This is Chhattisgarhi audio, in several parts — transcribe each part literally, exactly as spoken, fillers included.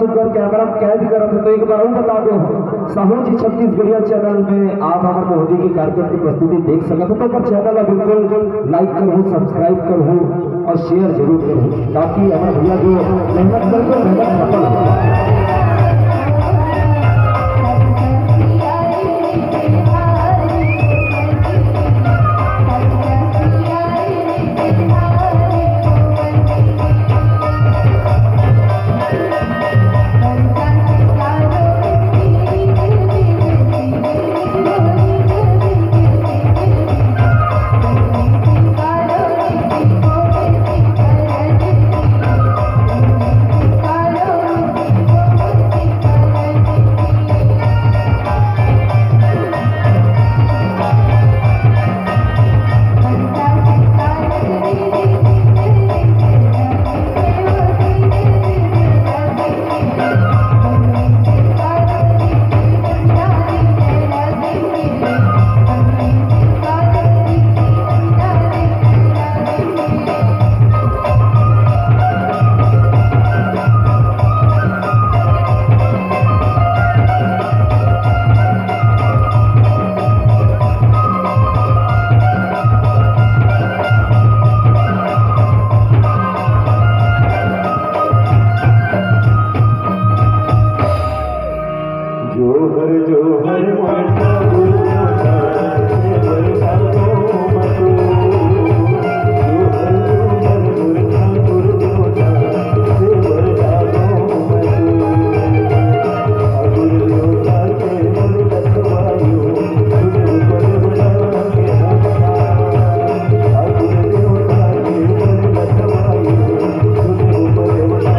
अगर कैमरा कैद करत हे, तो एक बार अउ बता दो, साहू जी छत्तीसगढ़िया चैनल में आप हमर महोदय के कार्यक्रम की प्रस्तुति देख सकत हो। तो ओकर चैनल ला बिल्कुल लाइक करहू, सब्सक्राइब करहू और शेयर जरूर करहू, ताकि हमर भैया जो मेहनत करके मेहनत सफल हो। जोहर जोहर मोर ठाकुर, जोहर साधो मतो। जोहर जोहर मोर ठाकुर, जोहर साधो मतो। ठाकुर जोहर के मोर लखवायो, तुझ ऊपर बना के हंसा। ठाकुर जोहर के मोर लखवायो, तुझ ऊपर बना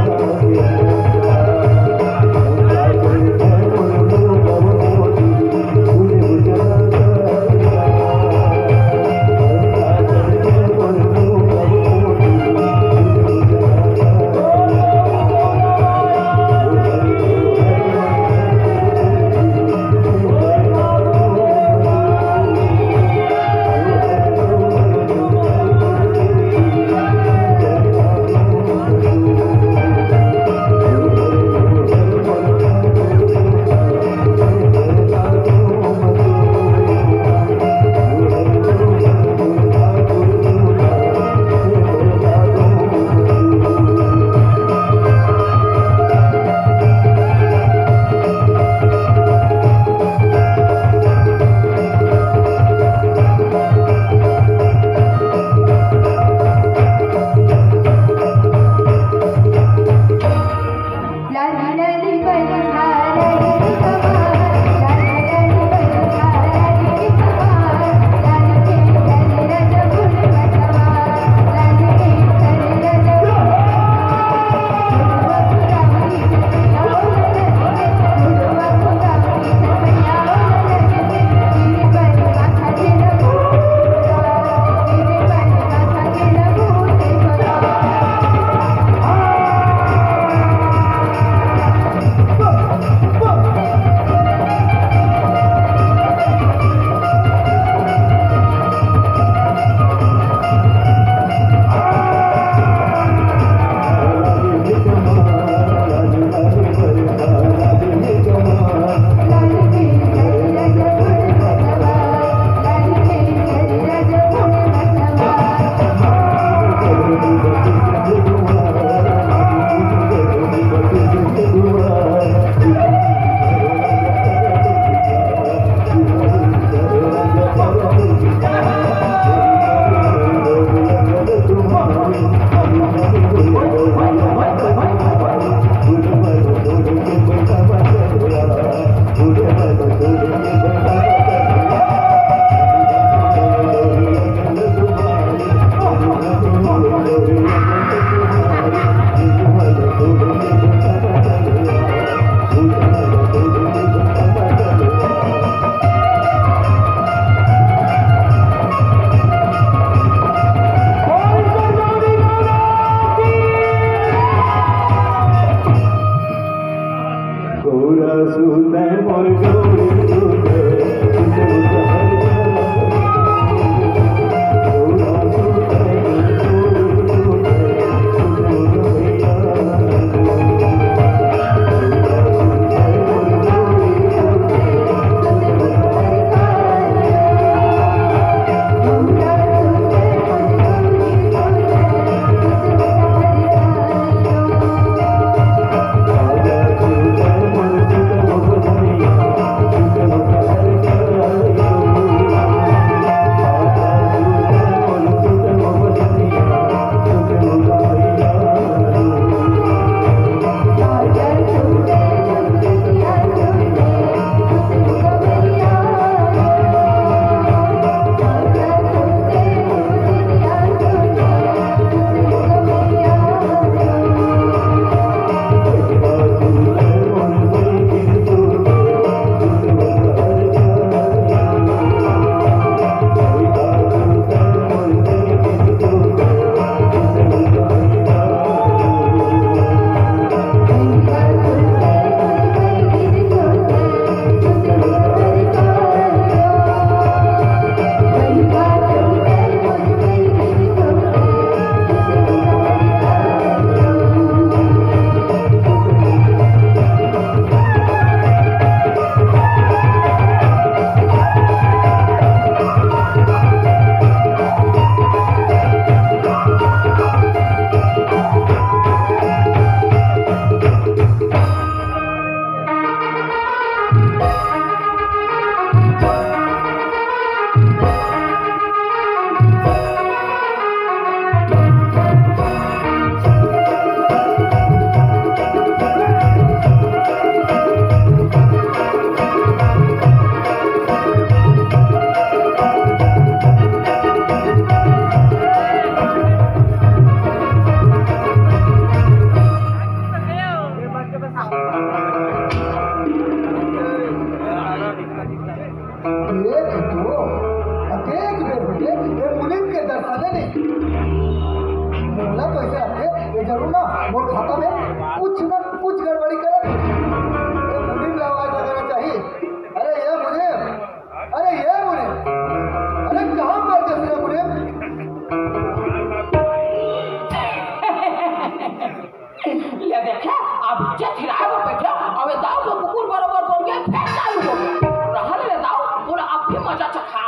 चिल्लाए बर बैठे, अबे दाऊ के कुकुर बरोबर बोल के फेर चालू हो गया। रहल ले दाऊ, पूरा अब भी मजा चखा।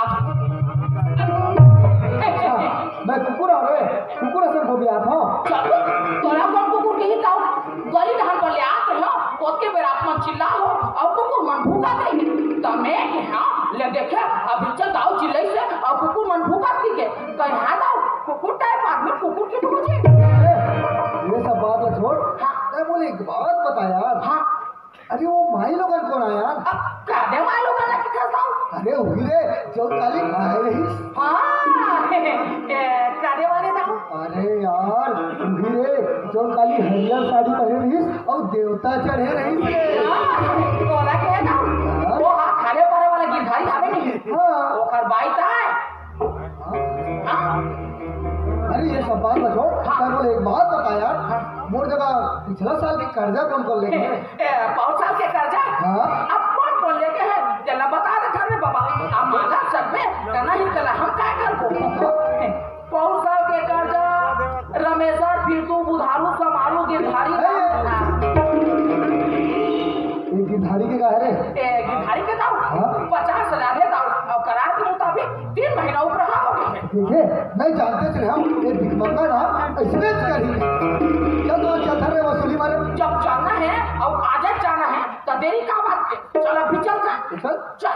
अच्छा, मैं कुकुर हरे, कुकुर असन बोबियात हव। चल, तोला कोन कुकुर कही दाऊ? गली डहर बर ले आत रहे हो, ओतके बेर आप मन चिल्ला हो, अउ कुकुर मन भूकत रही। त मैं के हाँ, ले देखे, अभी चल दाऊ चिल्लई से, अउ कुकुर मन भूकत की के, कहीं हाँ दाऊ, कुकुर टाइप आदमी कुकुर की ढूंढे। ए, ये सब बात ला छोड़। हाँ। मैं बोले एक बात बता यार। हाँ। अरे वो माई लोगन कोन आय यार? अब कादे माई लोगन ला किथस दाऊ? अरे उही रे, जो काली आए रहिस। हाँ, ए, कादे वाले दाऊ। अरे यार, उही रे, जो काली हरियर साड़ी पहने रहिस अउ देवता चढ़े रहिस रे। हाँ, तोला के दाऊ? हाँ? वो हा खाले परे वाला गिरधारी हवे नहीं? हाँ। ओकर बाई ताय। हाँ? अरे ये सब बात ला छोड़, हाँ। मैं बोले एक बात बता यार, हाँ। मोर जगह पिछला साल के कर्जा कोन कोन लेके हे? ए, पौर साल के कर्जा? हाँ। अब कोन कोन लेके हे? तेला बता दे घर में बाबा। अब मांगा सब में, तना ही तेला हम काय करबो? पौर साल के कर्जा, रमेशर, फिर तू बुधारू, समारू, गिरधारी। ए! हाँ। ये गिरधारी के का हे रे? ए, गिरधारी के दाऊ? हाँ। पचास हजार हे दाऊ, अब करार के मुताबिक तीन महीना ऊपर हो गए हैं। देखे, मैं जानते थे हम, ये भिखमंगा ना, इसने करी। क्या तो अच्छा था रे वसूली मारे? जब जाना है और आज जाना है, तो देरी का बात है? चल अभी चल जा। चल। चल।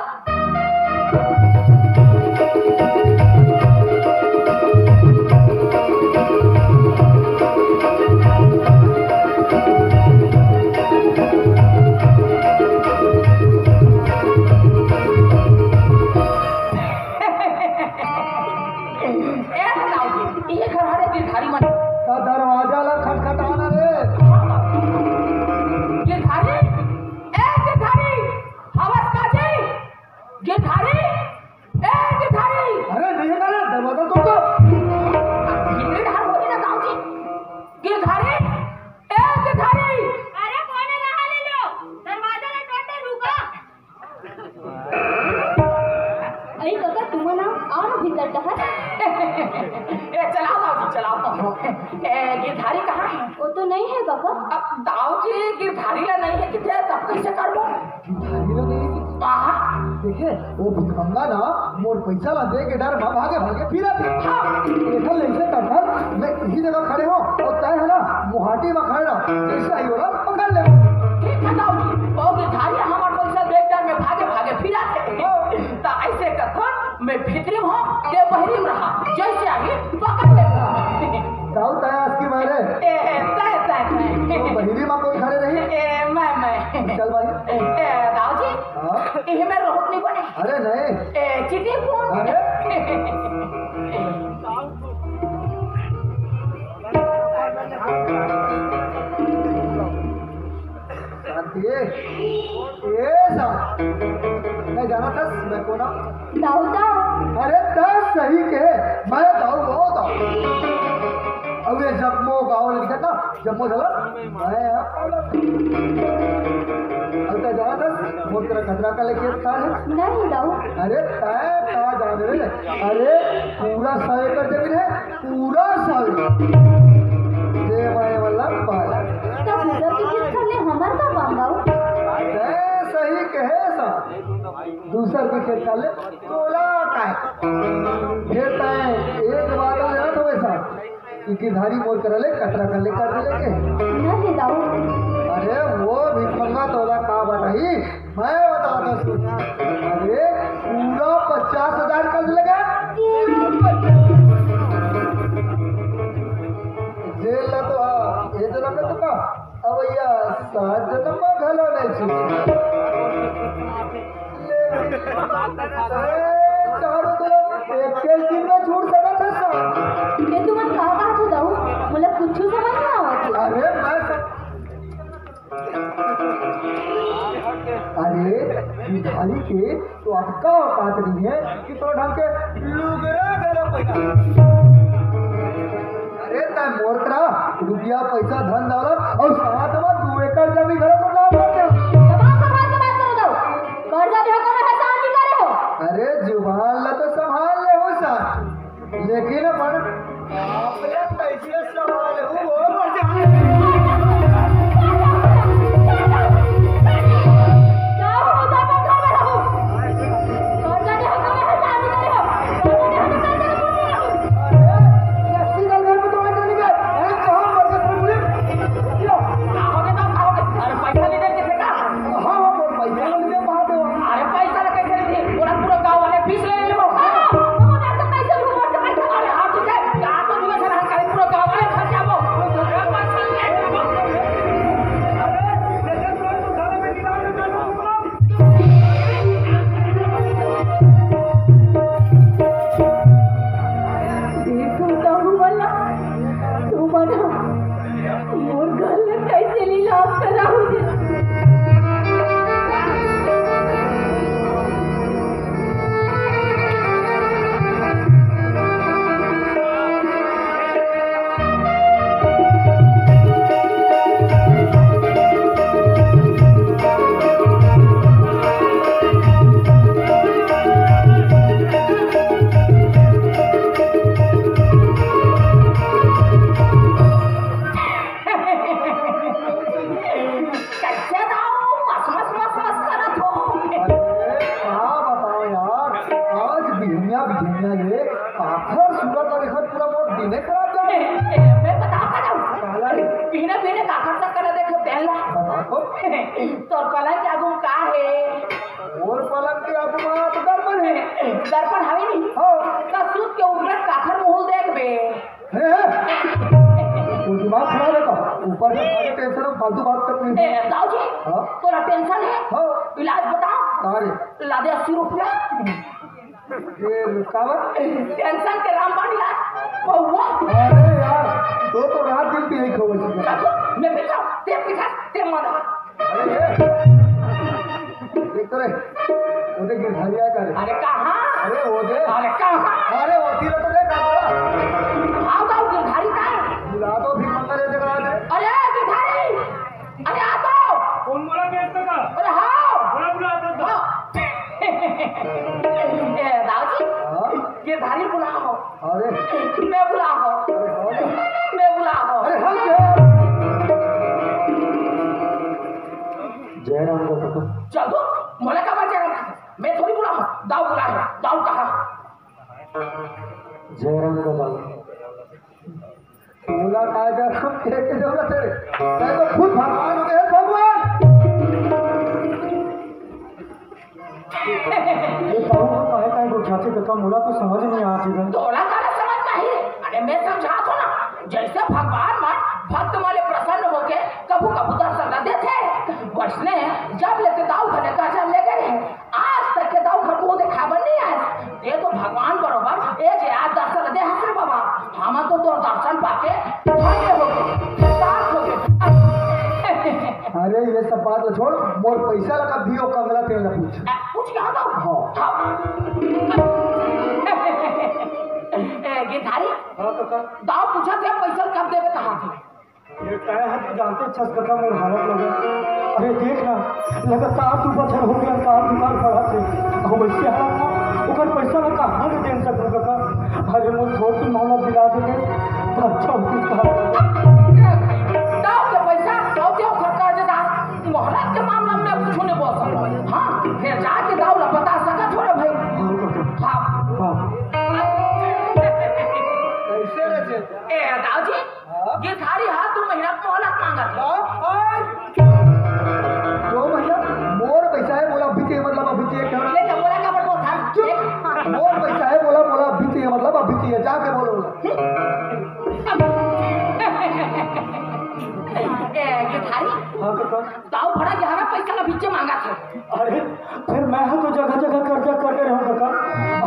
ए, बताओ जी, ये घर हरे गिरधारी मन। का दरवाजा ला खटखटाना रे। गिरधारी, ए गिरधारी, हवस का जी? गिरधारी, ए गिरधारी। अरे नहीं ना रे, दरवाजा तोड़ दो। भीतरी डहर होही ना दाऊ जी। गिरधारी, ए गिरधारी। अरे कोने नहा ले लो, दरवाजा ला टोटे रुका। अरे काका, तुमन आओ ना भीतर डहर। ए, चलाओ दाऊ जी, चलाओ। ए, गिरधारी कहाँ है? वो तो नहीं है काका। अब दाऊ जी गिरधारी ला नहीं है किथे, तब कैसे करबो? गिरधारी ला नहीं है किथे? कहाँ? देखे, वो भिखमंगा ना मोर पैसा ला दे के डर में भागे भागे फिरत हे। हाँ। एखर ले से करथन, मैं इही जगह खड़े हो और तय है ना मुहाटी में खड़े रह, जैसे आई वाला पकड़ ले। ठीक है दाऊ जी, वो गिरधारी हमार पैसा दे के डर में भागे भागे फिरत हे। हाँ। त ऐसे करथन, मैं भीतरी में हूँ, ते बहरी में रहा, जैसे आही पकड़ ले। दाऊ तय आज की मारे। ए, तय, तय, तय। तो बहरी में कोई खड़े नहीं? ए, मैं, मैं। चल भाई। ए, दाऊ जी। हाँ? इही में रहत नहीं बने। अरे नहीं। ए, चिटिंग कौन? अरे। शांति। ए सा, मैं जानत हस, मैं कोन आंव? दाऊ दा। अरे, तैं सही कहे, मैं दाऊ, वो दाऊ। अब ये जम्मो गाँव लिखत ना, जम्मो झला, मैं अब तैं जानत हस, मोर करा खतरा का लेके था है। नहीं दाऊ। अरे, तैं का जान रे? अरे, पूरा सौ एकड़ जमीन है, पूरा साल। देवाय वाला पाला। तब दूसर के खेत खार ले हमर का काम दाऊ? तैं सही कहे सा। दूसर के खेत खार ले तोला काय? फेर तैं एक बात अउ जानत हवे सा, कि गिरधारी मोर करा ले कतरा कर ले कर ले के। नहीं दाऊ। अरे वो भिखमंगा तोला का बताही, मैं बता दो सुन। अरे, पूरा पचास हजार कर्ज लगा, पूरा पचास। जेल ला तो हाँ, ये जन्म में तो का, अब भैया सात जन्म में घलो नहीं छूटे। लेकिन, अरे, चारों तरफ एक के दिन में छूट सकत है साहब। ये तुमन का बात हो दाऊ? मतलब कुछ समझ ना आवत हे। अरे, मैं सब अरे, भिखारी के तो अतका औकात नहीं है कि तोर ढंग के लुगरा गरम पहिना। अरे, तैं मोर करा रुपया, पैसा, धन दौलत अउ साथ में दू एकड़ जमीन घलो तो नाम रखे। जबान संभाल के बात करो दाऊ। कर्जा देहो कोनो एहसान नहीं करे हो। अरे, जुबान ला तो संभाल ले हो सा। लेकिन अपन आपने कैसे सवाल हो, वो मर जाने। देख रहा था। मैं बता का जाऊँ। पीने पीने का कर सकता ना, देखो तेल ला। बता तो। तोर पलंग के आगू का हे? और पलंग के आगू मा तो दर्पण हे। दर्पण हवे नहीं। हाँ। तो सूत के ऊपर काखर मुहूल देख बे। हे, हे। वो दिमाग खराब है तो ऊपर से सारे टेंशन में फालतू बात करती है। ए, दाऊ जी, हाँ? तोरा टेंशन है? हाँ। इलाज बताओ। अरे। ला दे अस्सी रुपया। ये काबर? टेंशन के रामबाण इलाज। पौवा। अरे यार, दो तो रात दिन पे यही खबर सुना। चल, मैं पीता, ते पीता, ते मना। अरे, ए, देख तो रे, वो देख गिरधारी आया करे। अरे कहाँ? अरे वो दे। अरे कहाँ? अरे वो तीर तो देख, कहाँ? आओ, आओ, गिरधारी का है? बुला दो, भीख मंगा ले जगह आ जाए। अरे गिरधारी, अरे आ तो। कौन बोला बेच का? अरे हाँ। बड़ा बुला आता था। हाँ। ए, दाऊ जी, हाँ? गिरधारी बुलाओ। अरे। मैं बुलाओ। अरे, हाँ। मैं बुलाओ। अरे, हाँ, क्या? जयराम का पता। चल तो, मोला का बात जयराम? मैं थोड़ी बुलाओ। दाऊ बुलाए, दाऊ कहा? जयराम का बात। बोला, "काय कर, हम देख के जरूरत है रे। मैं तो खुद भगवान हो गए, भगवान।" ये कहूँ हम काहे काहे गोठियाथे कका, मोला तो समझ नहीं आत हे गा। तोला काला समझ नहीं? अरे मैं समझात हो ना, जैसे भगवान मन भक्त मन ले प्रसन्न होके कभू कभू दर्शन ला देथे, वैसने जब ले ते दाऊ घर ले कर्जा ले गए रहे, आज तक के दाऊ घर मुंह देखाय बर नहीं आए। ते तो भगवान बरोबर ए जे आज दर्शन दे हस रे बाबा, हम तो तोर दर्शन पाके धन्य हो गए, साफ हो गए। अरे ये सब बात ला छोड़, मोर पैसा ला कब दियो, कंगला तेल ला पूछ। आ, पूछ के आ दाऊ। हाँ। हाँ। ए, गिरधारी। हाँ, कका। दाऊ पूछा थे, पैसा कब देबे कहा थे? ये काय है, तू जानते छस कका मोर हालत लगे। अरे देख ना, लगातार दू बछर हो गया, काम दुकान पड़ा थे। अब वैसे हालत ना, ओकर पैसा ला कहाँ ले दे सकूं कका? अरे मोर थोड़ी मोहलत दिला दे, तो अच्छा हो कुछ कहा। दाऊ के पैसा, दाऊ के ओकर कर्जदार, मोहलत के मामला में कुछ नहीं बोल सकता। हाँ, फिर जाके दाऊ ला बता सका थोड़ा भाई। हाँ, कका। हाँ। हाँ। कैसे रे चेत? ए, दाऊ जी, हाँ? गिरधारी हा दू महीना मोहलत मांगत हे। हाँ? हाँ? दो महीना? मोर पैसा है, बोला अभी चाहिए, मतलब अभी चाहिए, क्या? ले तो बोला का बोल था? चुप। देख। मोर पैसा है, बोला, बोला अभी चाहिए, मतलब अभी चाहिए, जाके बोलो। ए, गिरधारी, हाँ, कका। दाऊ भड़ा गहरा पैसा ला बीचे मांगत हे। अरे, फिर मैं हा तो जगह जगह कर्जा कर ले रहे हूँ कका।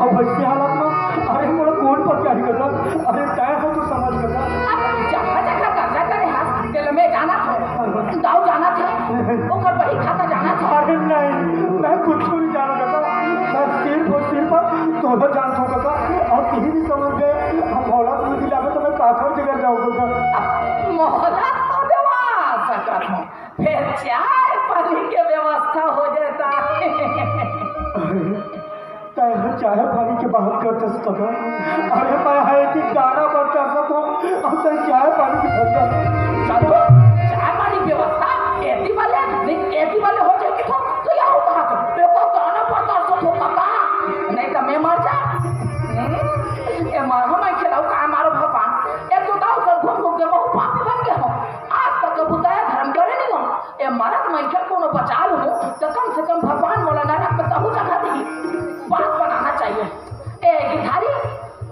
अब वैसे हालत में, अरे, मोला कौन पकड़ही कका? अरे, तय हो तो समझ कका। अब जगह जगह कर्जा करे हा, दिल में जाना था। दाऊ जाना था। ओकर बही खाता जाना था। अरे नहीं, मैं कुछ नहीं जाना कका। मैं सिर्फ और सिर्फ तोला जानता हूँ कका। और कहीं भी समझ गए, हम मोहलत नहीं दिलावे तो मैं काखर जगह जाऊँ कका। मोहलत तो देवा सकत हूँ। फिर चाय पानी के व्यवस्था हो जाता। अरे, तय ह चाय पानी के बात करथस कका। अरे, मैं ह एक गाना बर तरसत हूँ, अब तय चाय पानी के धंधा। चलो, चाय पानी के व्यवस्था एती वाले, नहीं एती वाले हो जाएगी तो, तो यह हो कहा तो, देखो गाना बर तरसत हो कका, नहीं तो मैं मर जा। हम्म, ये मारो मैं खिलाऊ का मारो भगवान, एक तो दाऊ कर घूम घूम के बहुत पापी बन गया हो। आज तक कबू दया धर्म करे नहीं हो। ए मरत मनखे कोनो बचा लूं, त कम से कम भगवान मोला नरक में तहू जगह देही। बात बनाना चाहिए। ए गिरधारी,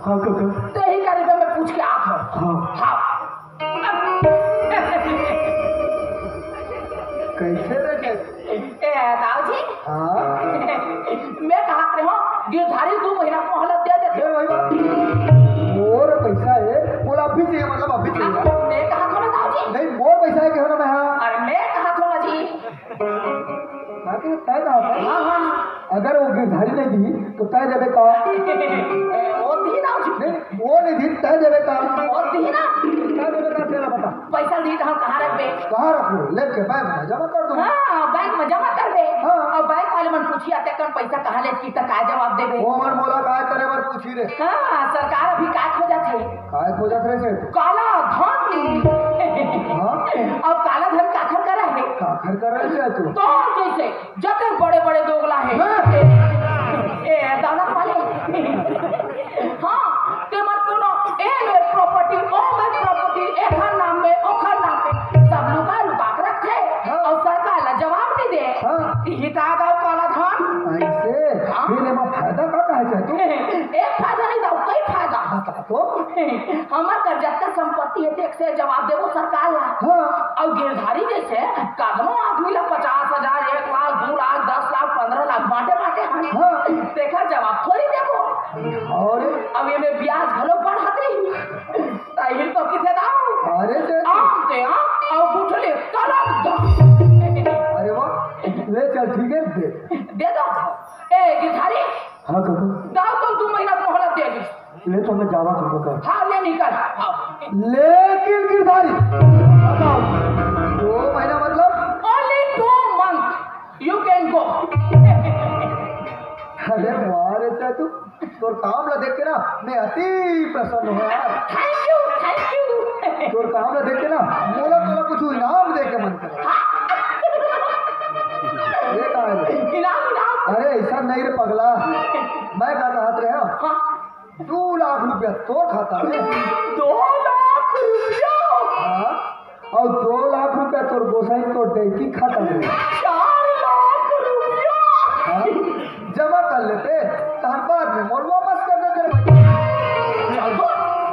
हाँ कका। तेही करे तो मैं पूछ के आत हूँ। हाँ। हाँ। कैसे रे? ए, दाऊ जी। हाँ। मैं कहा थे हो, गिरधारी दू महीना मोहलत दे देते। ए भाई, मोर पैसा है, बोला अभी चाहिए, मतलब अभी चाहिए। मैं कहा था ना दाऊ जी। नहीं, मोर पैसा है, कहो ना मैं, हाँ। अरे मैं कहा था ना जी। हाँ, तो तय कहा था। हाँ, हाँ। अगर वो गिरधारी नहीं दी, तो तय देवे का। ए, वो दी दाऊ जी। नहीं, वो नहीं दी, तय देवे का। वो दी ना। तय देवे का, तेरा बता। पैसा ली तो हम कहाँ रखबे? कहाँ रखबो? लेके बैंक में जमा कर दो। हाँ, बैंक में जमा करबे। हाँ। और बैंक वाले मन पूछी आते कन पैसा कहाँ ले की, त का जवाब देबे? वो मन मोला काय करे बर पूछी रे? हाँ, सरकार अभी काय खोजत हे? काय खोजत रहे से? काला धन। हाँ? अब काला धन काखर करा हे? काखर करा हे तू? तो जैसे जते बड़े-बड़े दोगला हे। हाँ। ए, दौलत वाले। हाँ, ते मन कोनो ए, ए property किता दाऊ काला धान। ऐसे? हाँ। फिर एमा फायदा का कहे चाहे तू? एक फायदा नहीं दाऊ, कई फायदा। बता तो। हमर कर जतका संपत्ति हे, तेक से जवाब देबो सरकार ला। हाँ। अउ गिरधारी जैसे कतनो आदमी ला पचास हजार, एक लाख, दू लाख, दस लाख, पन्द्रह लाख बांटे बांटे हन। हाँ। तेकर जवाब थोड़ी देबो। अउ अब एमे ब्याज घलो बढ़त रही। ताहिर तो किथे दाऊ? अरे जे आम ते आम, अउ गुठली कलम दो। अरे वाह, ले चल, ठीक है, दे। दे दो। ए गिरधारी। हाँ काका। दाऊ तो दू महीना मोहलत दे दी। ले तो मैं जावा तुमको कर। हाँ, ले निकल। हाँ। लेकिन गिरधारी, बताओ, दो महीना मतलब? Only two month, you can go. अरे वाह रे, चाहे तू तोर काम ला देख के ना मैं अति प्रसन्न हूँ यार। Thank you, thank you. तोर काम ला देख के ना मोला तोला कुछ इनाम दे के मन करे। ये का है रे? इनाम, इनाम। अरे ऐसा नहीं रे पगला, मैं का कहत रहे हूँ, हाँ। दो लाख रुपया तोर खाता में। दो लाख रुपया? हाँ। अउ दो लाख रुपया तोर गोसाई तोर डैकी खाता में। चार लाख रुपया। हाँ, जमा कर लेते, तहन बाद में मोर वापस कर देते रे भाई। चल तो,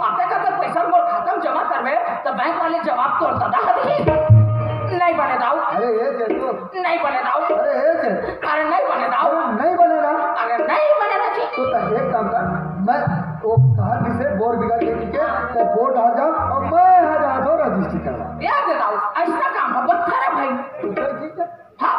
आते करते पैसा मोर खाता में जमा करबे, त बैंक वाले जवाब तोर ददा हदी। नहीं बने दाऊ। अरे ए जे तू। नहीं बने दाऊ। अरे ए जे। अरे नहीं बने दाऊ। अरे नहीं बने ना। अरे नहीं बने ना जी। तो तैं एक काम कर, मैं वो कहा जिसे बोर बिगड़ के ठीक है, तैं बोर हार जा और मैं आ जा दो रजिस्ट्री करवा। याद है दाऊ, ऐसा काम है, बहुत खराब है। तो फिर ठीक है। हाँ।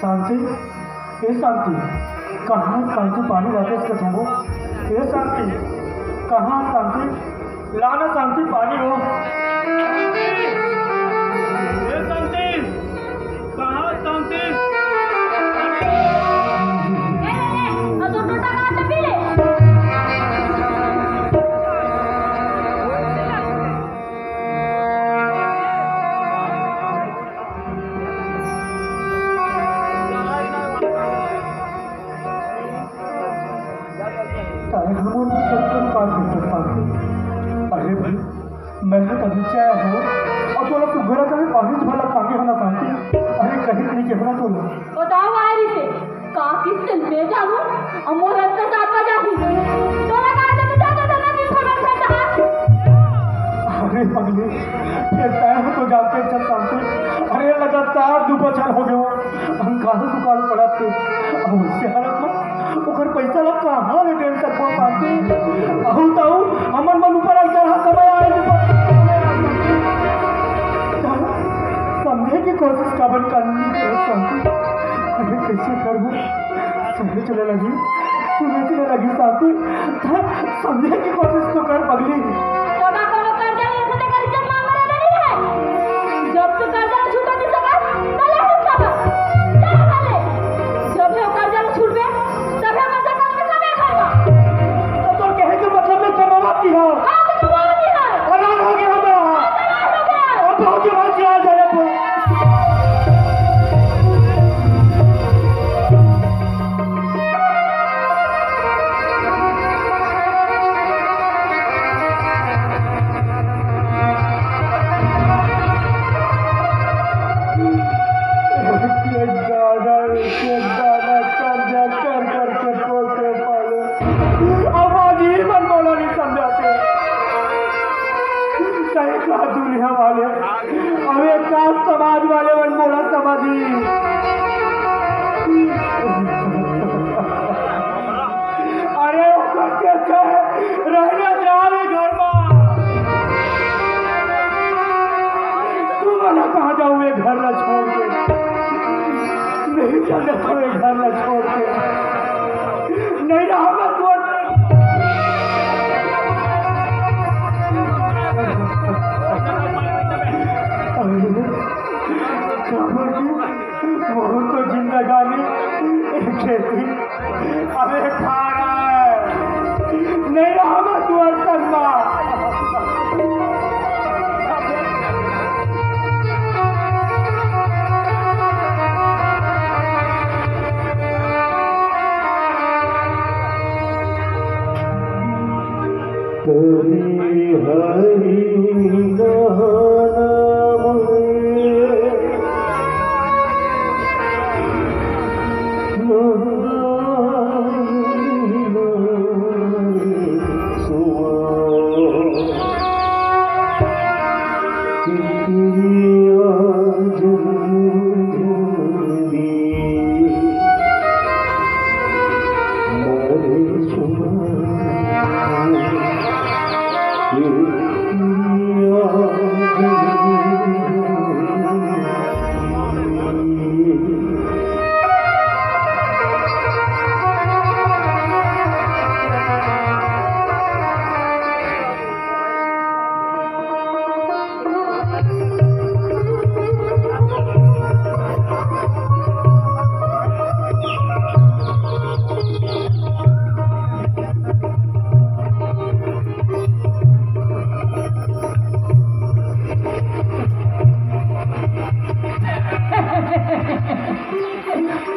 शांति, ए शांति, कहाँ शांति पानी वापस कर दूंगो? ए शांति, कहाँ शांति? लाना शांति पानी हो। ए शांति, कहाँ शांति? ए, ए, ए, अब तो टोटा कहाँ से पी ले? काहे हम उन सबको पार कर सकता हूँ? अरे भाई, मैं तो तभी से आया हूँ, और तोला सुघरा का भी पानी भला काफी होना चाहती। अरे कहीं नहीं कहना तोला। बताओ आए रिसे, का किस दिन ले जाऊँ? अमोल अंत साथ में जाती। तोला कहा जब जाता था ना दिन भर बैठा था। अरे पगली, ये तय हो तो जानते चल शांति। अरे लगातार दो बछर हो गए हो, हम काहे दुकान पड़ा थे। अब उससे हालत में ओकर पैसा ला कहाँ ले दे सकबो शांति? अहू ताऊ हमन मन ऊपर अइसन समय आए ऊपर। समझे की कोशिश काबर करनी है शांति? अरे कैसे करबो? सुने चले लगी, सुने चले लगी शांति। समझे की कोशिश तो कर पगली। तोला कोनो कर्जा लेके तेकर इज्जत मांग में रहना नहीं है। जब तू कर्जा ला छुटा नहीं सका, तो ले नहीं सका। चल भले। जब ये कर्जा ला छुटबे, तब हम ऐसा काम में कभी करबा। तो तोर कहे के मतलब मैं कमावत नहीं हूँ। हाँ, तो कमावत नहीं है। हरान हो गया मैं। हाँ, हरान हो गया। अब बहुत जवान चला जाए तो। एक एक दाना, एक एक दाना कर्जा कर कर के पोसे पाले। अब आदमी मन मोला नहीं समझाते। कहीं का दुनिया वाले, अब एक का समाज वाले मन मोला समझी। अरे ओकर के अच्छा है, रहने जा रे घर में। तू मना कहाँ जाऊँ ये घर ना छोड़ के? नहीं जा सकता ये घर ना छोड़ के। नहीं रहा मैं तोर। रानी, खेती, अबे खा रहा है। नहीं रहा मैं तू अड़चन मा।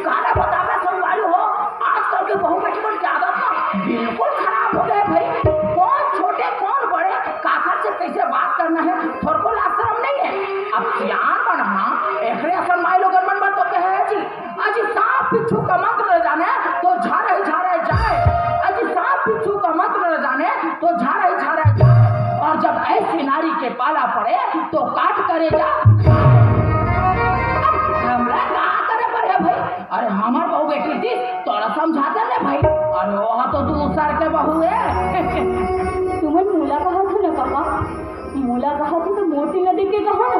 काला बतावे संगवारी हो, आजकल के बहू बेटी मन के आदत ना बिल्कुल खराब हो गए भाई। कौन छोटे, कौन बड़े, काकर से कैसे बात करना है, थोड़को लाज शरम नहीं है। अब सियान मन, हाँ, एकरे असन माई लोगन मन बर तो कहे है जी, अजी सांप बिच्छू का मंत्र न जाने तो झारे ही झारे जाए। अजी सांप बिच्छू का मंत्र न जाने तो झारे ही झारे जाए। और जब ऐसी नारी के पाला पड़े तो काट करेजा खाए। अब हमरा का करे बर है भाई? अरे हमर बहू बेटी थी, तोला समझाते ने भाई। अरे वो तो दूसर के बहू है। तुमन मोला कहत हो ना कका, मोला कहत हो तो मोर तीर ला देख के कहा ना,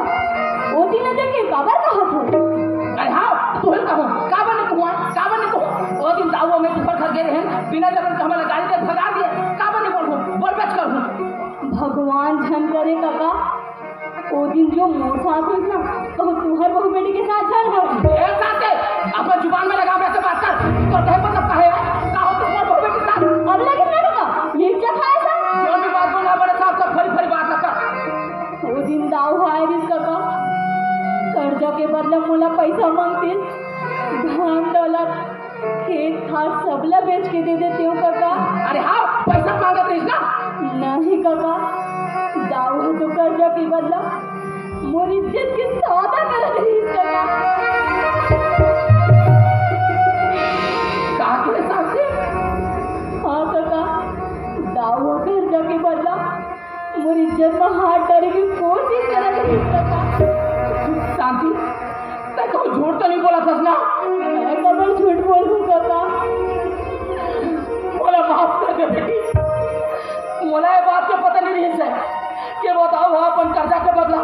ओ तीर ला देख के काबर कहत हो? अरे हाँ, तुहल कहूँ, काबर नहीं कहूँ, काबर नहीं कहूँ। ओ दिन दाऊ में तुहर घर गे रहेन, बिना जरूरत के हमला गाली दे भगा दिए, काबर नहीं बोलहूँ, बोलबेच करहूँ। भगवान झन करे कका, ओ दिन जो मोर साथ होइस ना, कहूँ तुहर बहू बेटी के साथ झन हो। ए साथे, अपन जुबान में लगाम रख के बात कर। तो कहे मतलब कहे है, का हो तुहर बहू बेटी के साथ? अब लगे ना कका, मिर्चा खाए सा। जो भी बात बोला, बड़े साहब, सब फरी फरी बात लगा। ओ दिन दाऊ ह आय रिस कका, कर्जा के बदला मोला पैसा मांगतिस, धन दौलत, खेत खार सबला बेच के दे देतेंव कका। अरे हाँ, पैसा मांगत रहिस ना। नहीं कका, दाऊ ह तो कर्जा के बदला मोर इज्जत के सौदा करत रहिस कका। का के साथे? हाँ कका, दाऊ ह कर्जा के बदला मोर इज्जत म हाथ डारे के कोशिश करत रहिस कका। शांति, तैं कहूँ झूठ तो नहीं बोलत हस ना? मैं कबर झूठ बोलहूँ कका? मोला माफ कर दे बेटी, मोला ये बात के पता नहीं रहिस हे कि वो दाऊ ह अपन कर्जा के बदला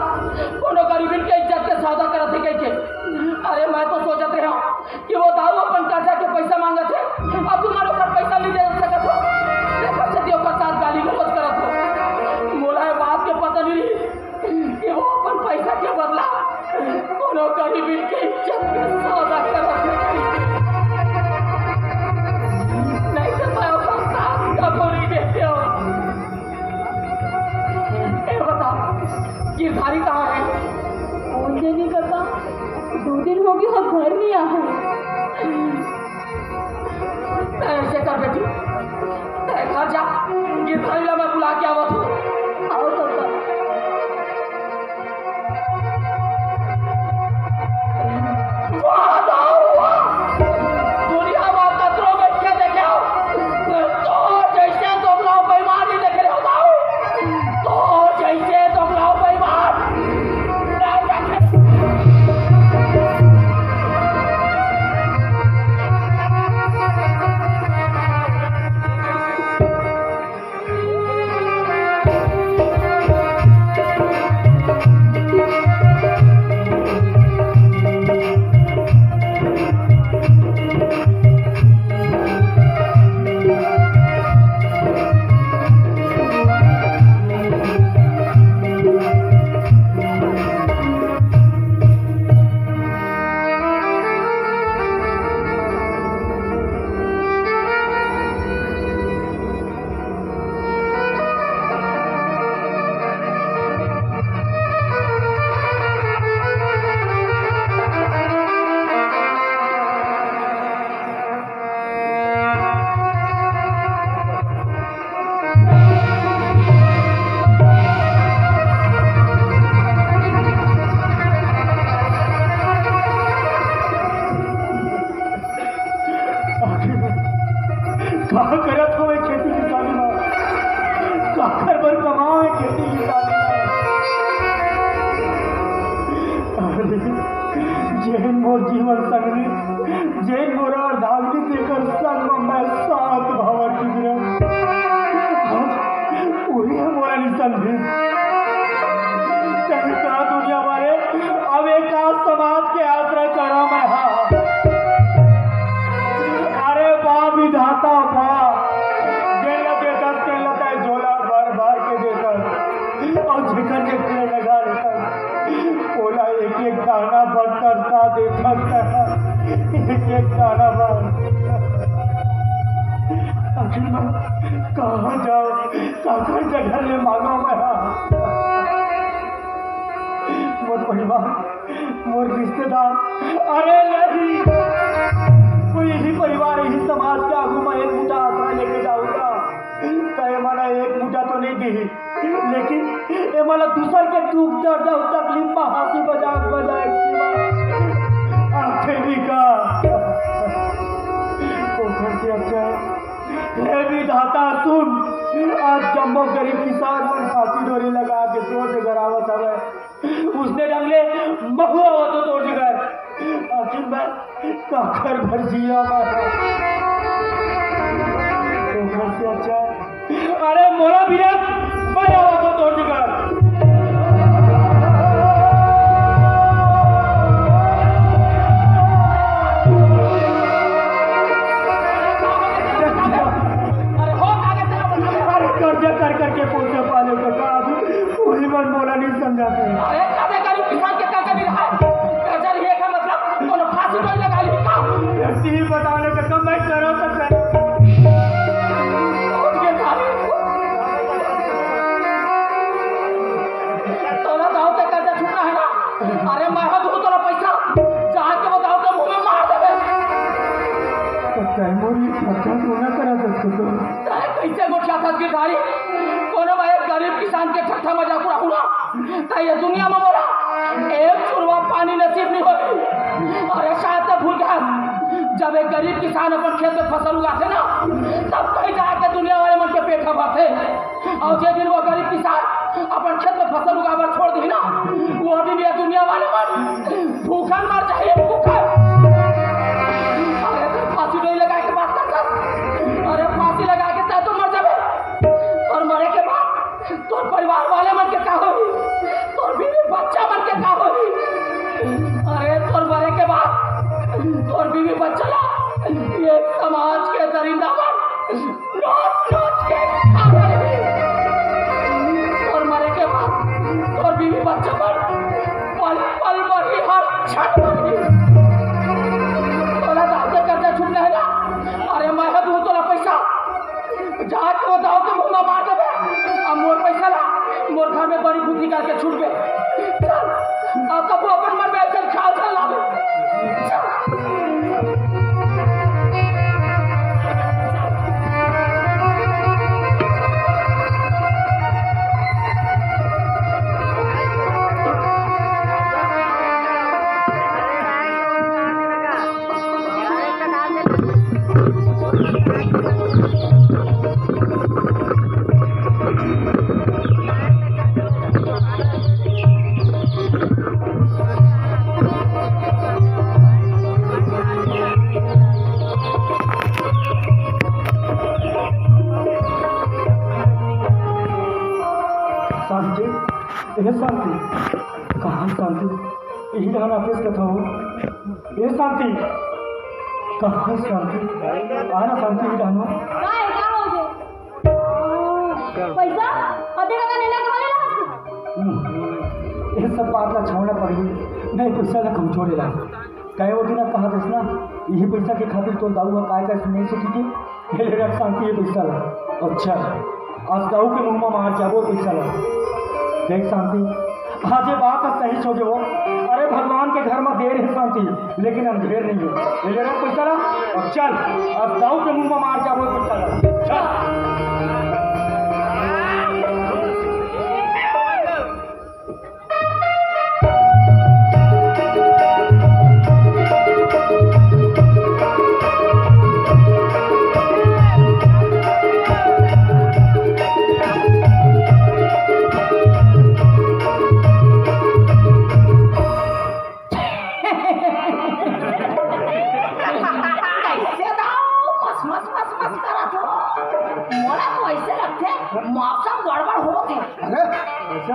कोनो गरीबन के इज्जत के सौदा करत हे कहिके। अरे मैं तो सोचत रहेंव कि वो दाऊ अपन कर्जा के पैसा मांगत हे, अब तुमन ओकर पैसा नहीं दे सकत हो, तेकर सेती ओकर साथ गाली गलौज करत हो। मोला ये बात के पता नहीं रहिस कि वो अपन पैसा के बदला कोनो गरीबन के इज्जत के सौदा करत हे। नहीं तो मैं ओकर साथ कबो नहीं देतेंव। ए बता, गिरधारी कहाँ हे? कोन जनी कका, दू दिन होगे, घर नहीं आए। तैं ऐसे कर बेटी, तैं घर जा, गिरधारी ला मैं बुला के आवत हूँ। आओ कका। वाह, वाह, वाह। दुनिया में कतरो बइठे देखे हो, तो जैसे दोगला बेईमान नहीं देखे हो, तो जैसे दोगला बेईमान नहीं देखे। संगनी, जेन मोर अर्धांगिनी तेकर संग म मैं सात भांवर के गिरंव। आज उही ह मोला नइ समझिस। तैं का दुनिया वाले, अब ए का समाज के आसरा करंव मैं हा। अरे बा विधाता बा, जेन ल देथस तेन ल तैं झोला भर भर के देथस, अउ जेकर जेकर लगा लेथस, ओला एक एक दाना भर तरसा देथस, एक एक दाना भर। आखिर मैं कहाँ जांव, काकर जगह ले मांगंव मैं? मोर परिवार, मोर रिश्तेदार, अरे नहीं, कोई इही परिवार, इही समाज के आगू म एक मुठा आसरा लेके जाहूं, त एमन एक मुठा तो नइ दिही, लेकिन एमन ल दूसर के दुख दर्द अउ तकलीफ म हंसी मजाक मजाक के आथे भी का। ओखर से अच्छा, हे विधाता सुन, आज जम्मो गरीब किसान मन फांसी डोरी लगा के तोर जगह आवत हवय, उसने ढंग ले महूं आवत हों तोर जगह। आखिर मैं काखर बर जियंव मैं? ओखर से अच्छा, अरे मोला भी रख, मैं आवत हों तोर जगह। अरे कर्जा कर करके पोसे पाले के का, उही मन मोला नइ समझाते। अरे कबे गरीब किसान के कर्जा नइ रहय? कर्जा नइ हे का मतलब कोनो फांसी डोरी लगा लिही का? यदि बताने के कम मैं करो तो कर। उठ के जा। तोला दाऊ के कर्जा छूटना हे ना? अरे मैं हा दूं तोला पइसा, जाके वो दाऊ के मुंह में मार देबे। तो तैं मोर ये ठट्ठा तो ना करा सकते तो। तैं कइसे गोठियाथस गिरधारी? कोनो मैं एक गरीब किसान के ठट्ठा मजाक उड़ाहूं ना, त ये दुनिया म मोला एक चुरवा पानी नसीब नइ होही। अरे शायद तैं भूल गे हस, जब एक गरीब किसान अपन खेत में फसल उगाथे ना, तब कहीं जाके दुनिया वाले मन के पेट ह भरथे। अउ जे दिन वो गरीब किसान अपन खेत में फसल उगाए बर छोड़ दिही ना, वो दिन ये दुनिया वाले मन भूखन मर जाही, भूखन। अरे तैं फांसी डोरी लगाए के बात करथस? अरे फांसी लगा के तैं तो मर जाबे, अउ मरे के बाद तोर परिवार वाले मन के का होही? तोर बीवी बच्चा मन के का होही? अरे तोर मरे के बाद तोर बीवी बच्चा ला ये समाज के दरिंदा मन नोच नोच के खा डरही। तोर मरे के बाद तोर बीवी बच्चा मन पल पल मरही, हर क्षण मरही। तोला दाऊ के कर्जा छूटना हे ना? अरे मैं हा दूं तोला पइसा, जाके वो दाऊ के मुंह में मार देबे। अब मोर पइसा ला मोर घर में बड़ी बुद्धि करके छूटबे। चल, अब कभू अपन मन में अइसन ख्याल झन लाबे। चल। शांति, ए शांति, कहाँ शांति? इही डहर आतेस कथंव। ए शांति, कहाँ शांति? आ ना शांति, इही डहर। का हे, का हो गे? पइसा? अदे का लेना के वाले ला? हम्म, ये सब बात ला छोड़ना पड़ही। नहीं, पइसा ला कमजोर ला। कहे वो दिन कहा था ना, इही पइसा के खातिर तोर दाऊ ह काय काय सुने से की। हे ले रख शांति, ये पइसा ला। अच्छा, आज दाऊ के मुंह में मार जाबो पइसा ला। देख शांति, आज ये बात सही हो गे वो। अरे भगवान के घर में देर हे शांति, लेकिन अंधेर नहीं हो। ये ले रख पइसा ला अउ चल, अब दाऊ के मुंह में मार जाबो पइसा ला। चल।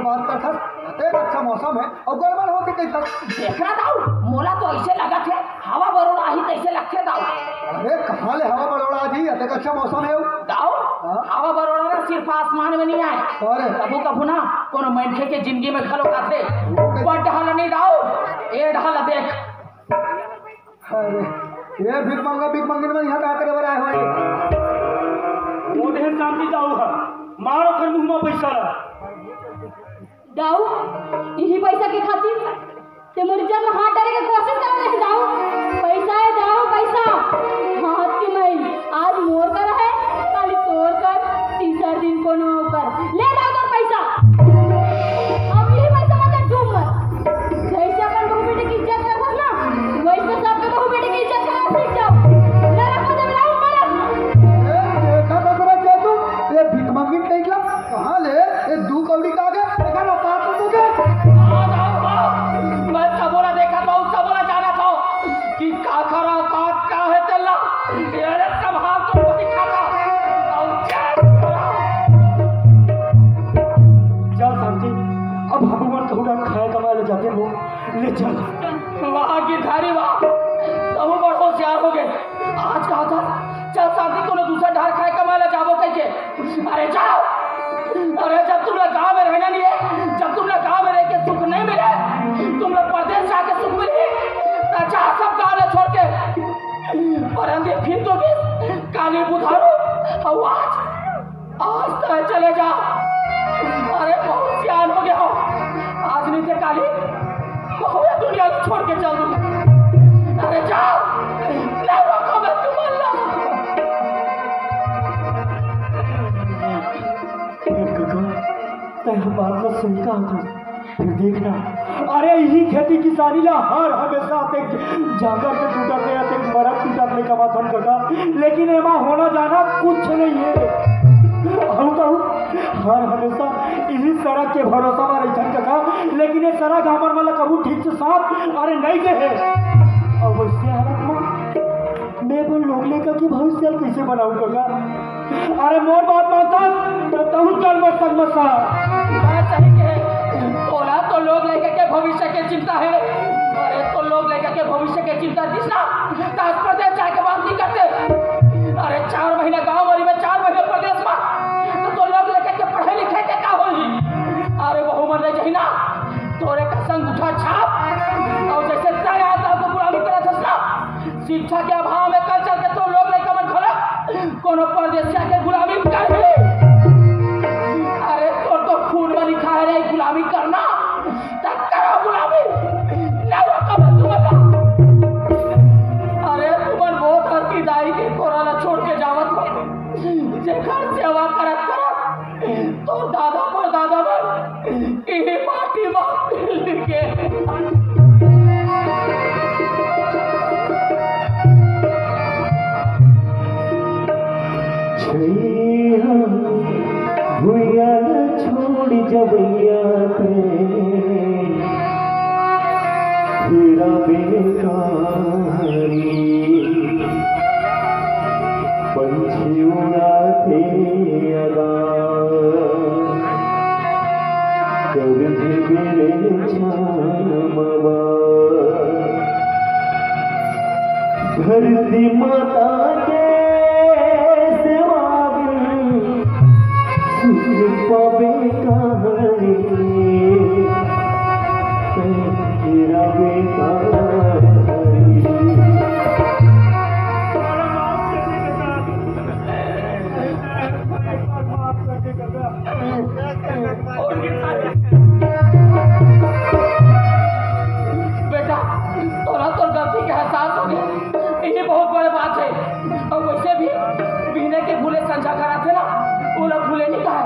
बात करथस, अतेक अच्छा मौसम हे, अउ गड़बड़ होके कहिथस। देख ना दाऊ, मोला तो अइसे लगत हे, हवा बरोड़ा आही तइसे लगथे दाऊ। अरे, कहाँ ले हवा बरोड़ा आही? अतेक अच्छा मौसम हे। दाऊ, हाँ? हवा बरोड़ा ना सिर्फ आसमान में नहीं आए। अरे। कभू कभू ना कोनो मनखे के जिंदगी में घलो आथे। वो कैसे? बड़ डहर नहीं दाऊ, ए डहर देख। अरे, ये भीख मंगा, भीख मंगिन मन यहाँ का करे बर आए हो? वो ढेर शांति दाऊ है, मारो कर मुंह में पैसा ला। दाऊ, इही पैसा के खातिर ते मोर इज्जत में हाथ डाले के कोशिश कर रहे हैं दाऊ। पैसा है दाऊ, पैसा। हाथ के मैल आज मोर कर है, काली तोर कर, तीसर दिन कोनो कर। ले दाऊ तोर पैसा। अब इही पैसा में तो डूब मत। जैसे अपन बहू बेटे की इज्जत करत ना, वैसे सबके बहू बेटे की इज्जत करना सीख जाओ। ले रखो जब लाओ मरत। ए, देखा तो जरा क्या तू, ये भिखमंगी टाइप ला। कहाँ ले? ये दू कौड़ी का आगे? देखा ना, पाप तो तुझे। आओ, आओ, आओ। मैं सबोला देखा था, सबोला जाना था कि काखरा बात का है तेला। ये रे संभाल तो वही खाता। आओ, चल, चल। चल शांति, अब हम मन कहूँ ना खाए कमाए ले जाते हो, ले चल। वाह गिरधारी वाह, तहु बड़ होशियार हो गए। आज कहा था, चल शांति कोनो दूसरा ढार खाए कमाए ले जाबो कह के। अरे जाओ। अरे जब तुमला गांव में रहना नहीं है, जब तुमला गांव में रह के सुख नहीं मिले, तुमला परदेस जाके सुख मिली, त जा सब गांव ला छोड़ के। पर अंधे फिर तो भी काली बुधारू, अउ आज, आज तय चले जा। अरे बहुत सियान हो गया हो, आज नहीं ते काली, बहु ये दुनिया को छोड़ के चल दूं। अरे जाओ, नहीं रोको मैं तुम्हारा। ए कका, तैं ह बात ल सही कहा था। फिर देखना, अरे इही खेती किसानी ला हर हमेशा अतेक जांगर के टूटत ले, अतेक मरत टूटत ले कमाथन कका, लेकिन एमा होना जाना कुछ नहीं है। अउ कहूँ, हर हमेशा इही सड़क के भरोसा म रहिथन कका, लेकिन ये सड़क हमर मन ला कभू ठीक से साथ अरे नहीं दे है। अउ वैसे हालत में मैं अपन लोग लइका के भविष्य ल कइसे बनाऊं कका? अरे मोर बात मानता त तहू चल मोर संग में साथ। बात सही कहे। तोला तो लोग लइका के भविष्य के चिंता है। अरे तो लोग लइका के भविष्य के चिंता दिस ना, त आज परदेस जाए के बात नहीं करते। अरे चार महीना गांव वाली में, चार महीना परदेस में, त तो लोग लइका के पढ़ाई लिखाई के का होही? अरे वहू मन रह जाही ना, तोरे का संग उठा छाप, अउ जैसे तय आता तो गुलामी करत हस ना, शिक्षा के अभाव में कल चल के तो लोग लइका मन घलो कोनो परदेसिया के गुलामी करही। अरे तोर तो खून में लिखा है रे गुलामी करना, त करो गुलामी, नहीं रोको मैं तुमला। अरे तुमन वो धरती दाई के कोरा ला छोड़ के जावत हो, जेकर सेवा करत करत तो दादा परदादा मन इही माटी म मिल गे। छैया भुइया ल छोड़ जवैया ते, तेरा बेकारी पंछी उड़ाथे अदा, कर दे मेरे छामवा। धरती माता के सेवा बिन सुख पावे कहाँ रे? तेरा बेटा रे। बेटा, तोरा तोर गलती के एहसास हो गया, ये बहुत बड़े बात है। अउ वैसे भी बिहने के भूले संझा कराथे ना, वो लोग भूले नहीं कहा।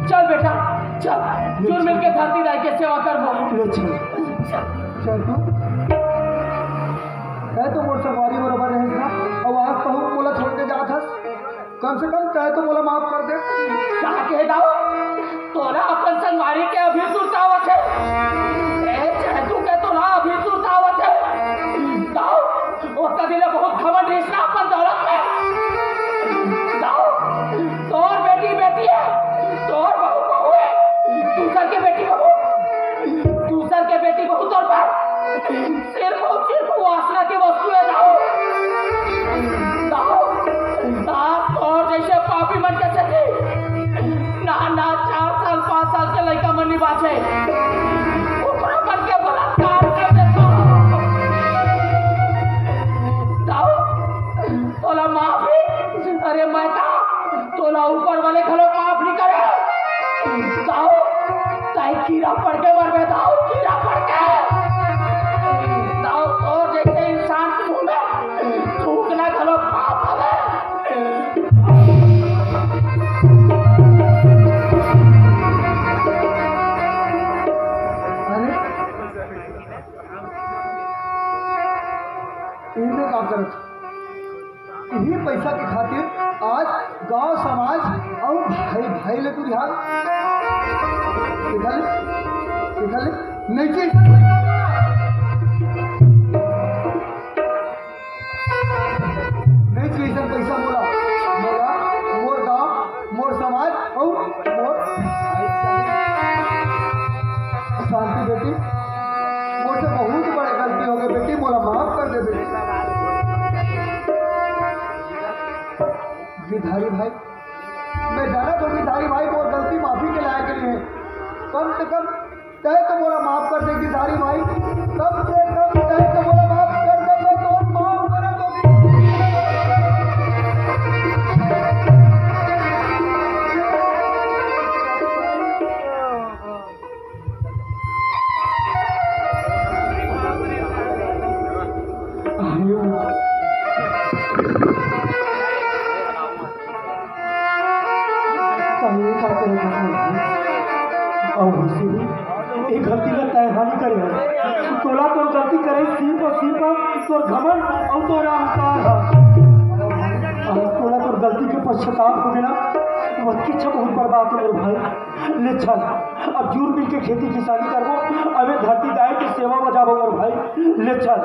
चल बेटा, चल, जुल मिल के धरती दाई के सेवा करबो। ले चल। चल तू। है तो मोर संगवारी बरोबर रहे ना, अउ आज तहू मोला छोड़ के जात हस। कम से कम तैं तो मोला माफ कर दे। का कहे दाऊ? तोला अपन संगवारी के अभी सुरतावत है। ए, चैतू के तोला अभी सुरतावत है। दाऊ, ओतना दिन ले बहुत घमंड रहिस ना अपन दौलत में। दाऊ, तोर बेटी बेटी है, तोर बहू बहू है। दूसर के बेटी कीरा पड़ के मरबे दाऊ, कीरा पड़ के। दाऊ, तोर जइसे इंसान के मुंह में थूकना घलो पाप हवे। अरे, इनमें का करत? इही पैसा के खातिर आज गांव समाज अउ भाई भाई ले दूरिहा। देखा ले, देखा ले, नहीं चाहिए पैसा। नहीं चाहिए पैसा मोला, मोला मोर गांव, मोर समाज अउ मोर भाई चाहिए। शांति बेटी, मोर से बहुत बड़े गलती हो गए बेटी, मोला माफ कर दे बेटी। गिरधारी भाई, मैं जानत हूँ गिरधारी भाई, मोर गलती माफी के लायक नहीं है। कम से कम तय तो मोला माफ कर दे गिरधारी भाई, कम से कम तय तो मोला माफ कर दे, मैं तो माफ करे तो। अरे का करे था? अउ वइसे भी, ए गलती ला तैं हा नइ करे हस। तोला तोर गलती करे सीप अउ सीप तोर घमंड अउ तोर अहंकार हा। आज तोला तोर गलती के पश्चाताप होगे ना, वही इच्छा बहुत बड़ बात हे मोर भाई। ले चल, अब जुर मिल के खेती किसानी करबो, अबे धरती दाई के सेवा म जाबो मोर भाई। ले चल।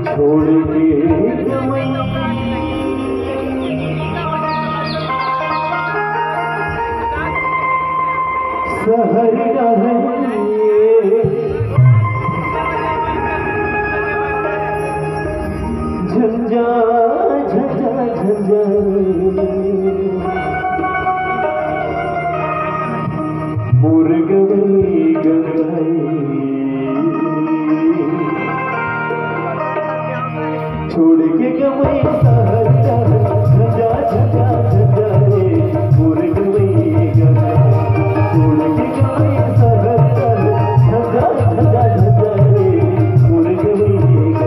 छोड़ के गवई शहर डहर झंझा, झंझा, झंझा। मोर गवई गवई। छोड़ के गवई शहर डहर, झंझा, झंझा, झंझा रे। मोर गवई गवई। छोड़ के गवई शहर डहर, झंझा, झंझा, झंझा रे। मोर गवई गवई।